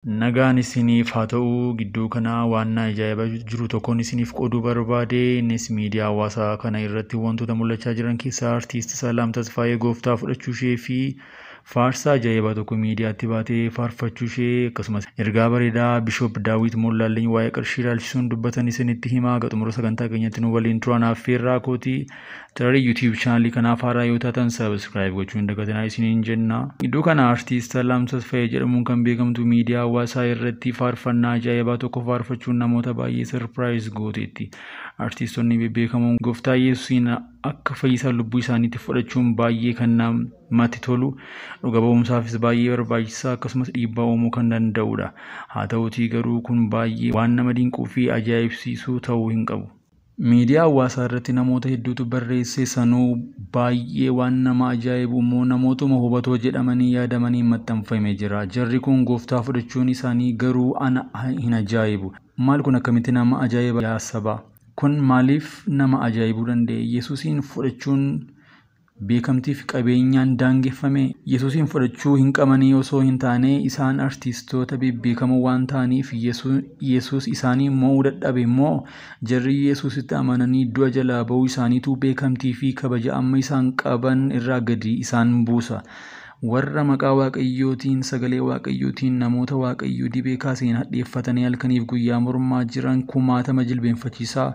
Nagaan isiniif haa ta'u. Gidduu kanaa waan na ajaa'ibaa jiru tokkoon isiniif qooduu barbaade. Innis miidiyaa hawaasaa kana irratti wantoota mul'achaa jiran keessaa Artiist Salaam Tasfaayee gooftaa fudhachuu ishee fi faarsaa ajaa'ibaa tokko miidiyaatti baatee faarfachuu ishee, akkasumas ergaa bareedaa Bishoop Daawit Mollaalleen waa'ee qarshii ilaalchisuun dubbatan isinitti himaa. Haga xumura sagantaa keenyatti nu waliin turan affeerraa kooti. Tarii YouTube chaanalii kanaaf haaraa yoo taatan subscribe gochuu hin dagatinaa isiniin jenna. Iddoo kana Artiist Salaam Tasfaayee jedhamuun kan beekamtu miidiyaa hawaasaa irratti faarfannaa ajaa'ibaa tokko faarfachuun namoota baay'ee surprise gooteetti. Artiistonni bebbeekamoon gooftaa Yesuusiin akka fayyisaa lubbuu isaaniitti fudhachuun baay'ee kan namatti tolu, dhuga ba'umsaafis baay'ee barbaachisaa, akkasumas dhiibbaa uumuu kan danda'udha. Haa ta'utii garuu kun baay'ee waan nama dinquu fi ajaa'ibsiisuu ta'uu hin qabu. Miidiyaa hawaasaa irratti namoota hedduutu barreesse. Sanuu baay'ee waan nama ajaa'ibu immoo namootuma hubatoo jedhamanii yaadamanii maxxanfamee jira. Jarri kun gooftaa fudhachuun isaanii garuu ana hin ajaa'ibu. Maal kun akkamitti nama ajaa'iba yaa sabaa? Kun maaliif nama ajaa'ibuu danda'e? Yesuusiin fudhachuun beekamtii fi qabeenyaan daangeffame? Yesuusiin fudhachuu hin qabanii osoo hin taane, isaan artiistoota bebbeekamoo waan ta'aniif Yesuus isaanii mo'uu dadhabe moo, jarri Yesuusitti amananii du'a jalaa ba'uu isaaniitu beekamtii fi kabaja amma isaan qaban irraa gadi isaan buusa? Warra maqaa Waaqayyootiin, sagalee Waaqayyootiin, namoota Waaqayyoo dibee kaaseen hadheeffatanii halkaniif guyyaa mormaa jiran kumaatama jilbeenfachiisaa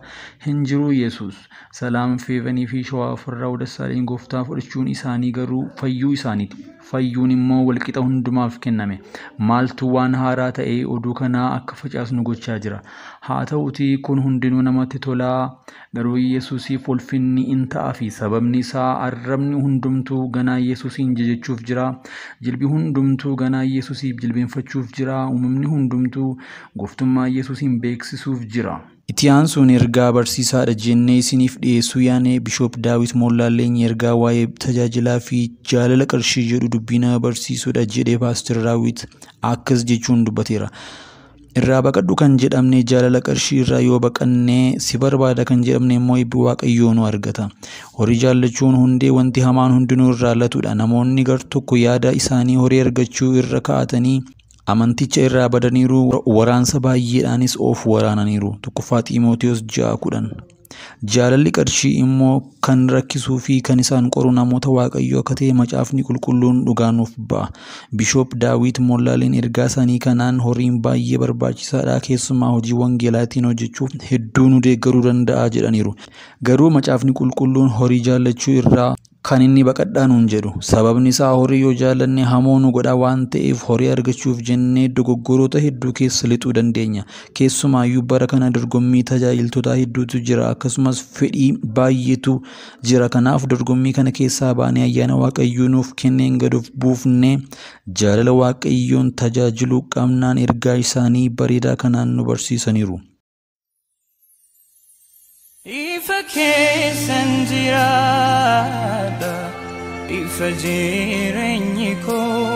hin jiru Yesuus. Salaam Feevanii fi Shawaa Ofirraa Dassaaleny gooftaa fudhachuun isaanii garuu fayyuu isaaniiti. Fayyuun immoo walqixa hundumaaf kenname. Maaltu waan haaraa ta'ee oduu kanaa akka facaasnu gochaa jira? Haa ta'utii kun hundinuu namatti tolaa, garuu Yesuusiif ulfinni in ta'a fi sababni isaa arrabni hundumtuu ganaa Yesuusiin jajachuuf jira. Jilbi hundumtuu ganaa Yesuusiif jilbeenfachuuf jira. Uumamni hundumtuu gooftummaa Yesuusiin beeksisuuf jira. Itti aansuun ergaa barsiisaadha jennee isiniif dhiyeessuu yaane Bishoop Daawit Mollaalleen ergaa waa'ee tajaajilaa fi jaalala qarshii jedhu dubbii nama barsiisuudha jedhee Paaster Daawit akkas jechuun dubbateera. Irraa baqadhu kan jedhamne jaalala qarshii irraa yoo baqannee, si barbaada kan jedhamne immoo eebbi Waaqayyoo nu argata. Horii jaallachuun hundee wanti hamaan hundinuu irraa latudha. Namoonni gar tokko yaada isaanii horii argachuu irra kaa'atanii amanticha irraa badaniiru, waraansa baay'eedhaanis of waraananiiru. 1ffaa Xiimotewos 6:10. Jaalalli qarshii immoo kan rakkisuu fi kan isaan qoru namoota Waaqayyoo akka ta'e macaafni qulqulluun dhugaa nuuf ba'a. Bishoop Daawit Mollaaleen ergaa isaanii kanaan horiin baay'ee barbaachisaadha, keessumaa hojii wangeelaatiin hojjechuuf hedduu nu deeggaruu danda'a jedhaniiru. Garuu macaafni qulqulluun horii jaallachuu irraa kan inni baqadhaa nuun jedhu. Sababni isaa horii yoo jaallanne hamoo nu godha waan ta'eef, horii argachuuf jennee dogoggoroota hedduu keessa lixuu dandeenya. Keessumaayyuu bara kana dorgommii tajaajiltootaa hedduutu jira, akkasumas fedhii baay'eetu jira. Kanaaf dorgommii kana keessaa baanee ayyaana Waaqayyoo nuuf kenneen gad of buufnee jaalala Waaqayyoon tajaajiluu qabnaan ergaa isaanii bareedaa kanaan nu barsiisaniiru. Ifa keessan jiraadha, ifa jireenyi koo.